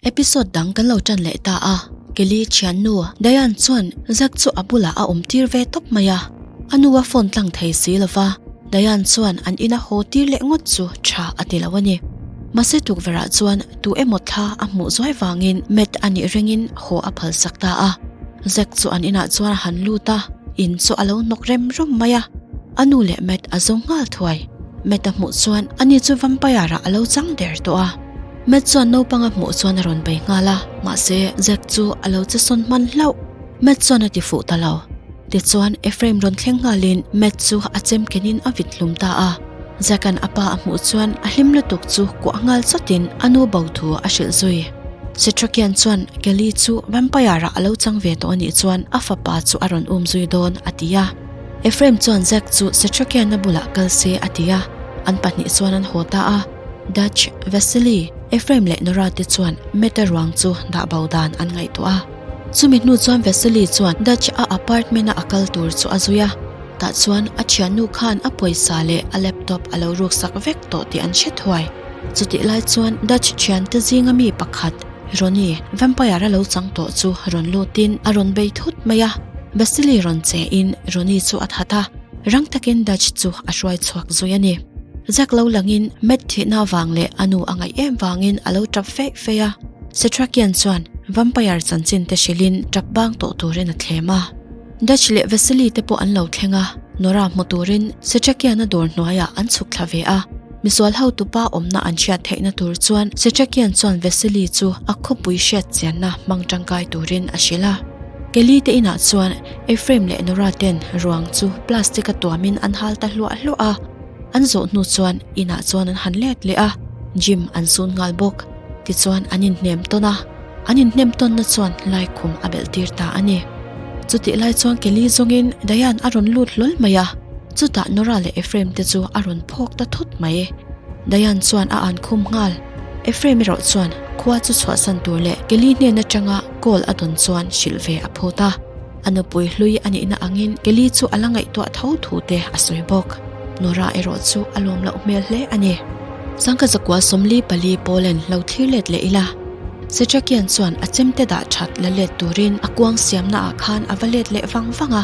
Episode dang kan lo tan leh ta a, Kelly thiannu Diane chuan Zac chu a bulah a awm tir ve tawp mai a, a nu a phone tlang thei si lova, Diane chuan an ina haw tir leh ngawt chu tha a ti lo a ni. Mahse tukverhah chuan tu emaw thla a hmuh zuai vangin Matt a nih ringin haw a phal sak ta a. Zac chu an inah chuan a han lut a, in chu a lo hnawk rem rum mai a, a nu leh Matt a zawng nghal thuai. Matt a hmuh chuan ani chu vampire ah a lo chang der tawh a. Matt chuan naupang a hmuh chuan a rawn bei nghal a, mahse Zac chu a lo che sawn hman hlauh. Matt chuan a ti fuh ta lo. Tichuan Ephraim rawn thleng nghalin Matt chu a chem kenin a vit hlum ta a. Zac-a'n a pa a hmuh chuan a hlim lutuk chu kuah nghal chawtin a nu bo thu a hrilh zui. Setrakian chuan Kelly chu vampire-ah a lo chang ve tawh a nih chuan a fapa chu a rawn um zui dawn a ti a. Ephraim chuan Zac chu Setrakian-a bulah kal se a ti a, an pahnih chuan an haw ta a. Dutch, Vasily, Ephraim leh Nora te chuan Matt-a ruang chu dah bo dan an ngaihtuah a. Chumi hnu chuan Vasily chuan Dutch a apartment-a a kal tur chu a zui a, tah chuan a thiannu khan a pawisa leh a laptop a lo ruksak vek tawh tih an hre thuai. Chutih lai chuan Dutch thiante zinga mi pakhat, Ronnie, vampire a lo chang tawh chu rawn lutin a rawn bei thut mai a. Vasily rawn che in Ronnie chu a that a, rang takin Dutch chu a hruai chhuak zui a ni. Zack lo langin Matt thihna vang leh a nu a ngaih em vangin a lo tap feih feih a. Setrakian chuan vampire chanchin te hrilhin tap bang tawh turin a thlem a. Dutch leh Vasily te pawh an lo thleng a, Nora hmu turin Setrakian-a dawr hnuaiah an chhuk thla ve a. Misual hotupa awmna an hriat theihna tur chuan Setrakian chuan Vasily chu a khawpui hriat chianna hmang tangkai turin a hrilh a. Kelly te inah chuan Ephraim leh Nora ten ruang chu plastic-a tuamin an hal ta hluah hluah a. An zawh hnu chuan inah chuan an han let leh a, gym an sun nghal bawk. Tichuan an inhnem tawn a, an inhnem tawnna chuan laikhum a belh tir ta a ni. Chutih lai chuan Kelly zawngin Diane a rawn lut hlawl mai a, chutah Nora leh Ephraim te chu a rawn phawk ta thut mai. Diane chuan a an khum nghal. Ephraim erawh chuan khua chu chhuahsan tur leh Kelly hnen atanga call a dawn chuan hrilh ve a phut a. A nupui hlui a nihna angin Kelly chu a la ngaihtuah tho thu te a sawi bawk. Nora erawh chu a lawm loh hmel hle a ni. Sangka zakua 44 Poland lo thlir let leh ila. Setrakian chuan a chemte dah that la let turin a kuang siamna ah khan a va let leh vang vang a.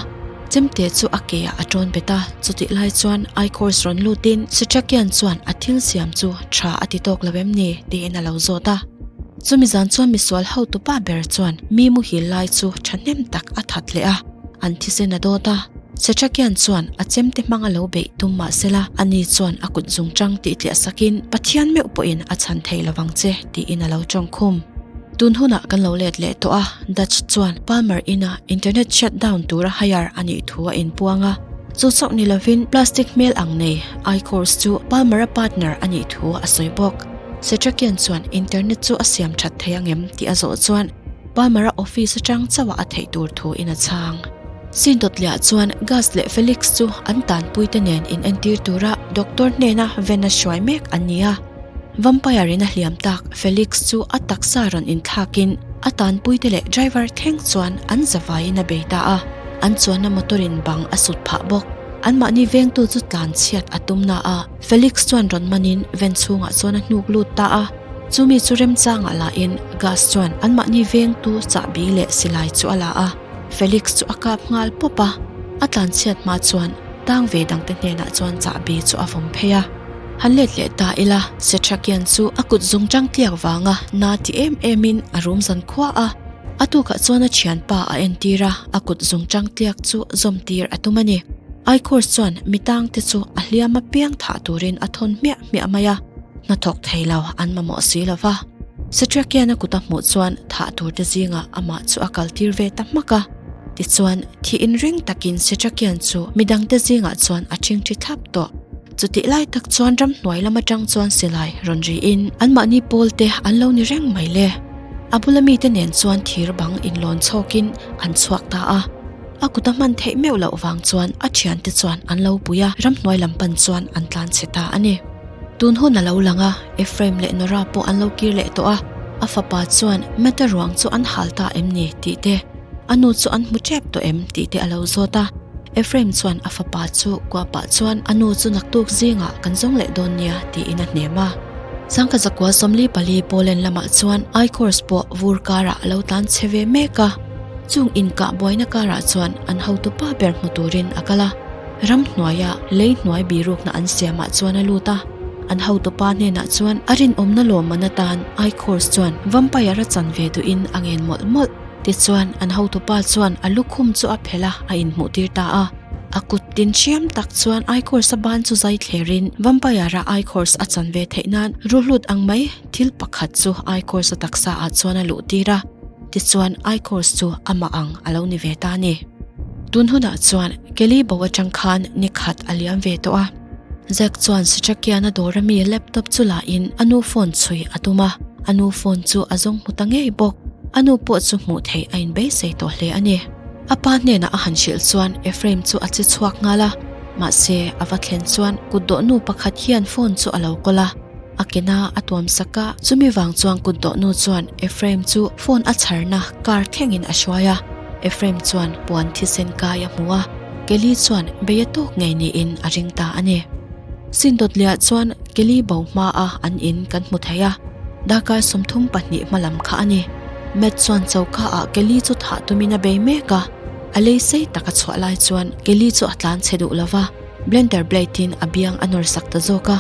Chemte chu a ke ah a tawn bet a, chutih lai chuan Ichors rawn lutin Setrakian chuan a thil siam chu tha a ti tawk lo em ni tiin a lo zawt a. Chumi zan chuan misual hotupa ber chuan mi muhil lai chu thahnem tak a that leh a, an thisen a dawt a. Setrakian chuan a chemte hmang a lo beih tum mah sela, ani chuan a kut zungchang tih tliah sakin Pathian meuh pawhin a chhan thei lovang che tiin a lo tawng khum. Tun hunah kan lo let leh tawh a, Dutch chuan Palmer ina internet shutdown tura hire a nih thu a inpuang a. Chu chauh ni lovin plastic hmel ang nei iCourse chu Palmer-a partner a nih thu a sawi bawk. Setrakian chuan internet chu a siam that thei ang em tih a zawh chuan Palmer-a office atang chauhah a theih tur thu in a chhang. Sin dawtliah chuan Gus leh Felix chu an tanpuite nen in entir tura doctor hnena ven a hruai mek an ni a. Vampire in a hliam tak Felix chu a taksa rawn inthlakin a tanpuite leh driver thleng chuan an zavaiin a bei ta a, an chuanna motor in bang a sut phah bawk. Anmahni vengtu chu tlan chhiat a tum na a. Felix chuan rawn manin ven chhungah chuan a hnuk lut ta a, chumi chu remchangah lahin Gus chuan anmahni vengtu chahbi leh silai chu a la a, Felix chu a kap nghal pawp a, a tlanchhiat hma chuan tang ve dangte hnenah chuan chahbi chu a vawm phei a. Han let leh ta ila, Setrakian chu a kut zung tang tliak vanga na ti em emin a rum zan khua a, a tukah chuan a thianpa a entir a, a kut zung tang tliak chu zawm tir a tum a ni. Ichors chuan mi tangte chu a hliam apiang thah turin a thawn hmiah hmiah mai a, hnathawk thei lo an mamawh si lo va. Setrakian a kut a hmuh chuan thah turte zingah amah chu a kaltir ve ta hmak a. Tichuan, thi inring takin Setrakian chu midangte zingah chuan a ṭhingṭhi thlap tawh. Chutih lai tak chuan ramhnuai lam atang chuan silai rawn riin anmahni pawlte an lo ni reng mai le. A bula mite nen chuan thir bang inlawn chhawkin an chhuak ta a. A kut a hman theih meuh loh vang chuan a thiante chuan an lo pui a, ramhnuai lam pan chuan an tlan chhe ta a ni. Tun hun a lo lang a, Ephraim leh Nora pawh an lo kir leh tawh a, a fapa chuan Matt-a ruang chu an hal ta em ni tih te, a nu chu an hmu tep tawh em tih te a lo zawt a. Ephraim chuan a fapa chu kuah pah chuan a nu chu naktuk zingah kan zawng leh dawn nia tiin a hnem a. Sangkha 44 Poland lamah chuan I-Corps pawh vur karah a lo tlan chhe ve mek a. Chung inkah buaina karah chuan an hotupa ber hmu turin a kal a. Ramhnuaia lei hnuai birukna an siamah chuan a lut a. An hotupa hnenah chuan a rinawmna lawmman atan I-Corps chuan vampire a chan ve duhin a ngen mawlh mawlh. Tichuan an hotupa chuan a lukhum chu a phelh a, a inhmuhtir ta a. A kut tin hriam tak chuan I-Corps a ban chu zai thlerin vampire-a I-Corps a chan ve theih nan ruhlut ang mai thil pakhat chu I-Corps a taksa ah chuan a luh tir a. Tichuan I-Corps chu amah ang a lo ni ve ta a ni. Tun hunah chuan Kelly bo atang khan ni khat a liam ve tawh a. Zack chuan Sitrakian a dawr ami laptop chu la in a nu phone chhui a tum a, a nu phone chu a zawng hmu ta ngei bawk. A nu pawh chu hmuh theih a inbeisei tawh hle a ni. A pa hnenah a han hrilh chuan Ephraim chu a che chhuak nghal a, mahse a va thlen chuan kutdawh nu pakhat hian phone chu a lo kawl a, a kena a tuam sak a, chumi vang chuan kutdawh nu chuan Ephraim chu phone a chharna car thlengin a hruai a, Ephraim chuan puan thisen kai a hmu a, Kelly chuan bei a tawk ngei niin a ring ta a ni. Sindawtliah chuan Kelly bo hmaa an in kan hmu thei a, darkar 32 hma lam kha a ni. Matt chuan choka ah Kelly chu thah tumin a bei mek a, a lei sei tak a chhuah lai chuan Kelly chu a tlan chhe duh lova, blender blade in a biang a nawr sak ta zawk a.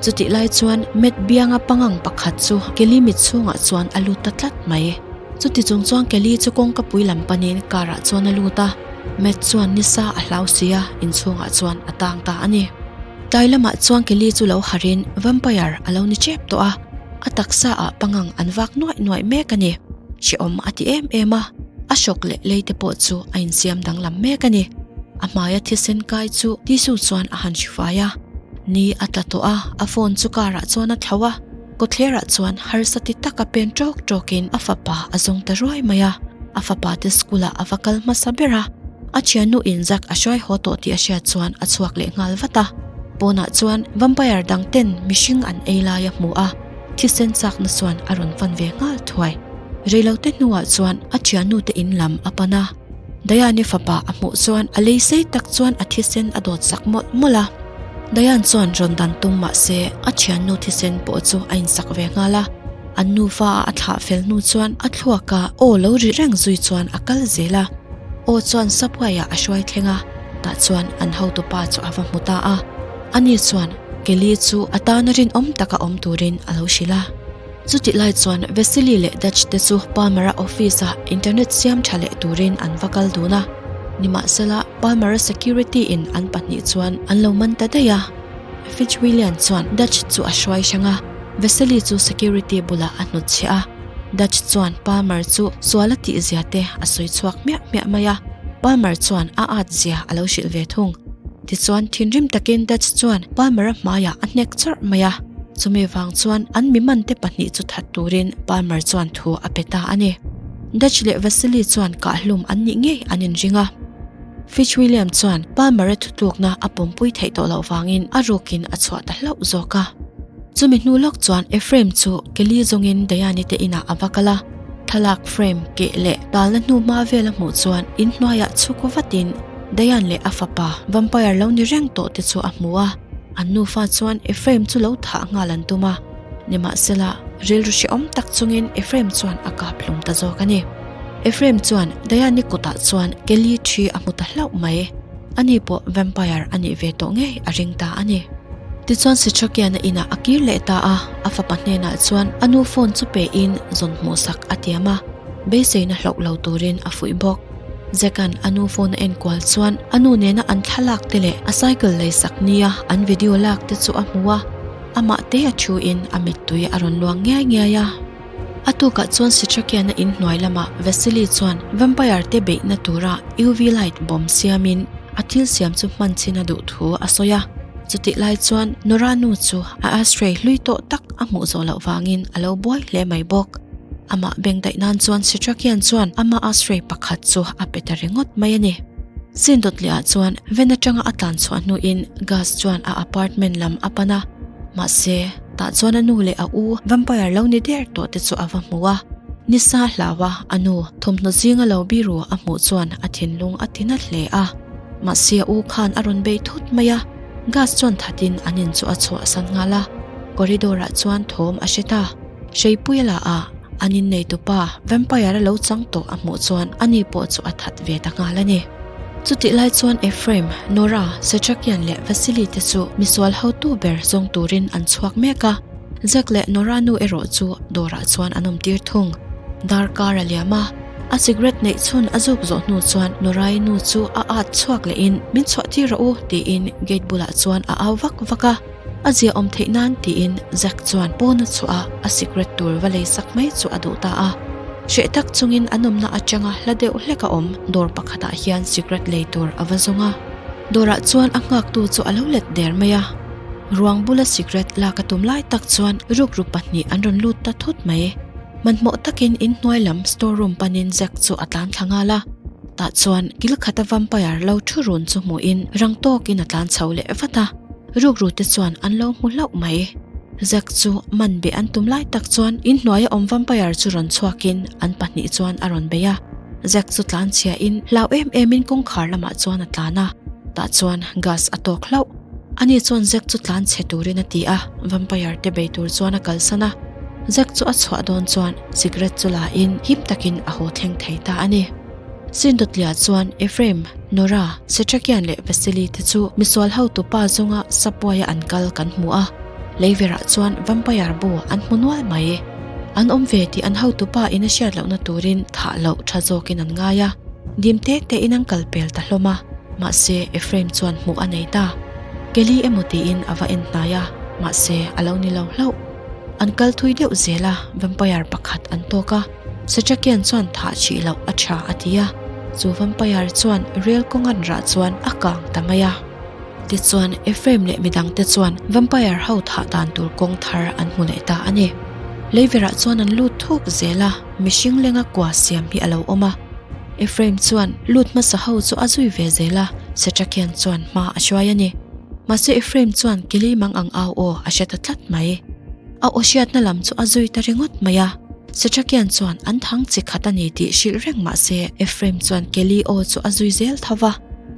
Chutih lai chuan Matt bianga pangang pakhat chu Kelly mit chhungah chuan a lut ta tlat mai. Chuti chung chuan Kelly chu kawngka pui lam panin car ah chuan a lut a, Matt chuan nisa a hlau si a, inchhungah chuan a tang ta a ni. Tlai lamah chuan Kelly chu lo harhin vampire a lo ni tep tawh a, a taksa ah pangang an vak nuaih nuaih mek a ni. Hrehawm a ti em em a, a hrawk leh lei te pawh chu a insiam danglam mek a ni. A hmaia thisen kai chu tissue chuan a han hrifai a, ni a tla tawh a, a phone chu car ah chuan a thlauh a, kawtthlerah chuan harsa ti taka pen tawk tawkin a fapa a zawng ta ruai mai a, a fapa te school ah a va kal hmasa ber a, a thiannu in Zac a hruai haw tawh tih a hriat chuan a chhuak leh nghal vat a, pawnah chuan vampire dang ten mihring an ei lai a hmu a, thisen chakna chuan a rawn fan ve nghal thuai. Reilote hnuah chuan a thiannu te in lam a pan a, Diane-i fapa a hmuh chuan a lei sei tak chuan a thisen a dawt sak mawlh mawlh a. Diane chuan rawn dan tum mah se a thiannu thisen pawh chu a insak ve nghal a. An nufa a thlah fel hnu chuan a thluak a aw lo ri reng zui chuan a kal zel a. Aw chuan subway ah a hruai thleng a, tah chuan an hotupa chu a va hmu ta a. Ani chuan Kelly chu a tana rinawm taka awm turin a lo hrilh a. Chutih lai chuan Vasily leh Dutch te chu Palmer-a office-ah internet siam tha leh turin an va kal dun a. Nimahsela, Palmer-a security-in an pahnih chuan an lo man ta daih a. Fitzwilliam chuan Dutch chu a hruai hrang a, Vasily chu security bulah a hnutchhiah a. Dutch chuan Palmer chu sual a tih zia te a sawi chhuak hmiah hmiah mai a, Palmer chuan a at zia a lo hrilh ve thung. Tichuan, thinrim takin Dutch chuan Palmer-a hmaiah a hnek chawrh mai a. Chumi vang chuan an mi mante pahnih chu that turin Palmer chuan thu a pe ta a ni. Dutch leh Vasily chuan kahhlum an nih ngei an inring a. Fitzwilliam chuan Palmer-a thutlukna a pawmpui theih tawh loh vangin a rukin a chhuah ta hlauh zawk a. Chumi hnu lawk chuan Ephraim chu Kelly zawngin Diane-i te inah a va kal a. Thlalak frame keh leh talna hnu hma vel a hmuh chuan inhnuaiah chhuk vatin Diane leh a fapa vampire lo ni reng tawh te chu a hmu a. An nufa chuan Ephraim chu lo thah nghal an tum a, nimahsela rilru hrehawm tak chungin Ephraim chuan a kap hlum ta zawk a ni. Ephraim chuan Diane-i kutah chuan Kelly thi a hmu ta hlauh mai. Ani pawh vampire a nih ve tawh ngei a ring ta a ni. Tichuan Sitrakian-a inah a kir leh ta a, a fapa hnenah chuan a nu phone chu pein zawn hmuhsak a tiam a, beiseina hlauh lo turin a fuih bawk. Zack-a'n a nu phone a enkual chuan a nu nena an thlalak te leh a cycle lei sak nia an video lak te chu a hmu a, amah te a thu in a mittui a rawn luang ngiai ngiai a. A tukah chuan Sitrakian-a inhnuai lamah Vasily chuan vampire te beihna tura UV light bomb siamin a thil siam chu hman chin a duh thu a sawi a. Chutih lai chuan Nora nu chu a ashtray hlui tawh tak a hmuh zawh loh vangin a lo buai hle mai bawk. Amah bengdaih nan chuan Sitrakian chuan ama ashtray pakhat chu a pe ta ringawt mai a ni. Sin dawt leh ah chuan van atanga a tlan chhuah hnuin Gus chuan a apartment lam a pan a, mahse tah chuan a nu leh a u vampire lo ni der tawh te chu a va hmu a. Nisa hlau a a nu thawmhnaw zinga lo biru a hmuh chuan a thinlung a ti na hle a. Mahse a u khan a rawn bei thut mai a, Gus chuan thatin an in chu a chhuahsan nghal a. Corridor ah chuan thawm a hre ta. Hreipui a la a, an inneitupa vampire a lo chang tawh a hmuh chuan ani pawh chu a that ve ta nghal a ni. Chutih lai chuan Ephraim, Nora, Setrakian leh Vasily te chu misual hotu ber zawng turin an chhuak mek a, Zack leh Nora nu erawh chu dawrah chuan an awm tir thung. Darkar a liam a, a cigarette neih chhun a zuk zawh hnu chuan Nora-i nu chu a at chhuak lehin min chhuah tir rawh u tiin gate bulah chuan a au vak vak a. A zia awm theih nan tiin Zack chuan pawn a chhuah a, a sikret tur va lei sak mai chu a duh ta a. Hreh tak chungin an awmna atanga hla deuh hlek a awm dawr pakhatah hian sikret lei tur a va zawng a. Dawrah chuan a nghaktu chu a lo let der mai a. Ruang bula sikret lak a tum lai tak chuan rukru pahnih an rawn lut ta thut mai. Hmanhmawh takin inhnuai lam store room panin Zack chu a tlan thla nghal a. Tah chuan kil khata vampire lo thu run chu hmuhin rang tawkin a tlan chho leh vat a. Rukru te chuan an lo hmu hlauh mai. Zack chu man beh an tum lai tak chuan inhnuaia awm vampire chu rawn chhuakin an pahnih chuan a rawn bei a. Zack chu tlan chhiahin hlau em emin kawngkhar lamah chuan a tlan a, tah chuan gas a tawk hlauh. Ani chuan Zack chu tlan chhe turin a ti a, vampire te bei tur chuan a kalsan a. Zack chu a chhuah dawn chuan cigarette chu la in him takin a haw thleng thei ta a ni. Sindotlia chuan Ephraim, Nora, Setrakian leh Vasily te chu misual hotu pa zawnga Subway-a an kal kan hmu a, leiverah chuan vampire bu an hmu nual mai. An awm ve tih an hotu pa in a hriat lohna turin thah loh tha zawkin an ngai a, dim te tein an kal pel ta hlawm a, mahse Ephraim chuan hmuh a nei ta. Kelly emaw tiin a va en hnai a, mahse a lo ni lo hlauh. An kal thui deuh zel a, vampire pakhat an tawk a. Setrakian chuan thah chih loh a tha a ti a, chu vampire chuan rel kawng an rah chuan a kang ta mai a. Tichuan Ephraim leh midangte chuan vampire ho thah dan tur kawng thar an hmu leh ta a ni. Leiverah chuan an lut thuk zel a, mihring lenga kua siam hi a lo awm a. Ephraim chuan lut hmasa ho chu a zui ve zel a, Setrakian chuan hma a hruai a ni. Mahse Ephraim chuan Kili mang ang au aw a hre ta tlat mai. A aw hriatna lam chu a zui ta ringawt mai a. Setrakian chuan an thang chi khat a ni tih hrilh reng mah se Ephraim chuan Kelly aw chu a zui zel tho va.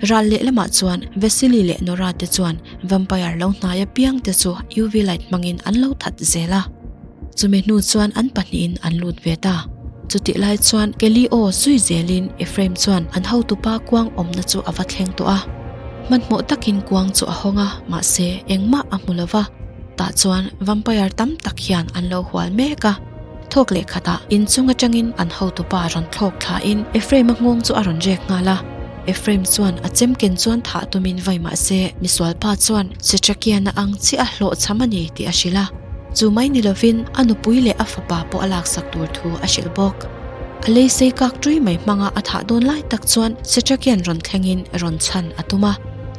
Ral lehlamah chuan Vasily leh Nora te chuan vampire lo hnai apiang te chu UV light hmangin an lo that zel a. Chumi hnu chuan an pahnihin an lut ve ta. Chutih lai chuan Kelly aw zui zelin Ephraim chuan an hotupa kuang awmna chu a va thleng tawh a. Hmanhmawh takin kuang chu a hawng a, mahse engmah a hmu lo va. Tah chuan vampire tam tak hian an lo hual mek a, thawk leh khatah inchung atangin an hotupa rawn thlawk thlain Ephraim-a nghawng chu a rawn rek nghal a. Ephraim chuan a chem ken chuan thah tumin vai mah se misualpa chuan Setrakian-a ang chiah a hlawhchham a ni tih a hrilh a. Chu mai ni lovin a nupui leh a fapa pawh a laksak tur thu a hrilh bawk. A lei sei kak ṭui mai hmanga a thah dawn lai tak chuan Setrakian rawn thlengin rawn chhan a tum a.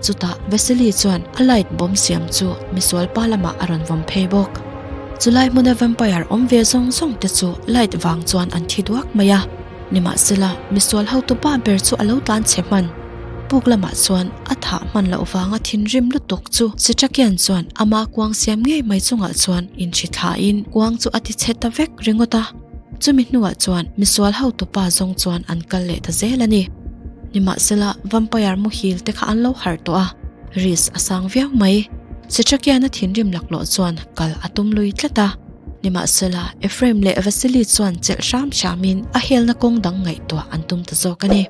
Chutah Vasily chuan a light bomb siam chu misual pa lamah a rawn vawm phei bawk. Chulai hmuna vampire awm ve zawng zawng te chu light vang chuan an thi duak mai a. Nimahsela, misual hotu pa ber chu a lo tlan chhe hman. Puk lamah chuan a thah hman loh vanga thinrim lutuk chu Sitrakian chuan ama kuang siam ngei mai chungah chuan inhri thlain kuang chu a ti chhe ta vek ringawt a. Chumi hnuah chuan misual hotu pa zawng chuan an kal leh ta zel a ni. Nimahsela, vampire muhil te kha an lo harh tawh a, risk a sang viau mai. Sitrakiana thinrim laklawh chuan kal a tum lui tlat a. Nimahsela, Ephraim leh Vasily chuan chelh hram hramin a helna kawng dang ngaihtuah an tum ta zawk a ni.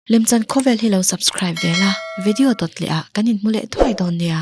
Lemchan khawvel hi lo subscribe ve la, video dawt leh ah kan inhmu leh thuai dawn nia.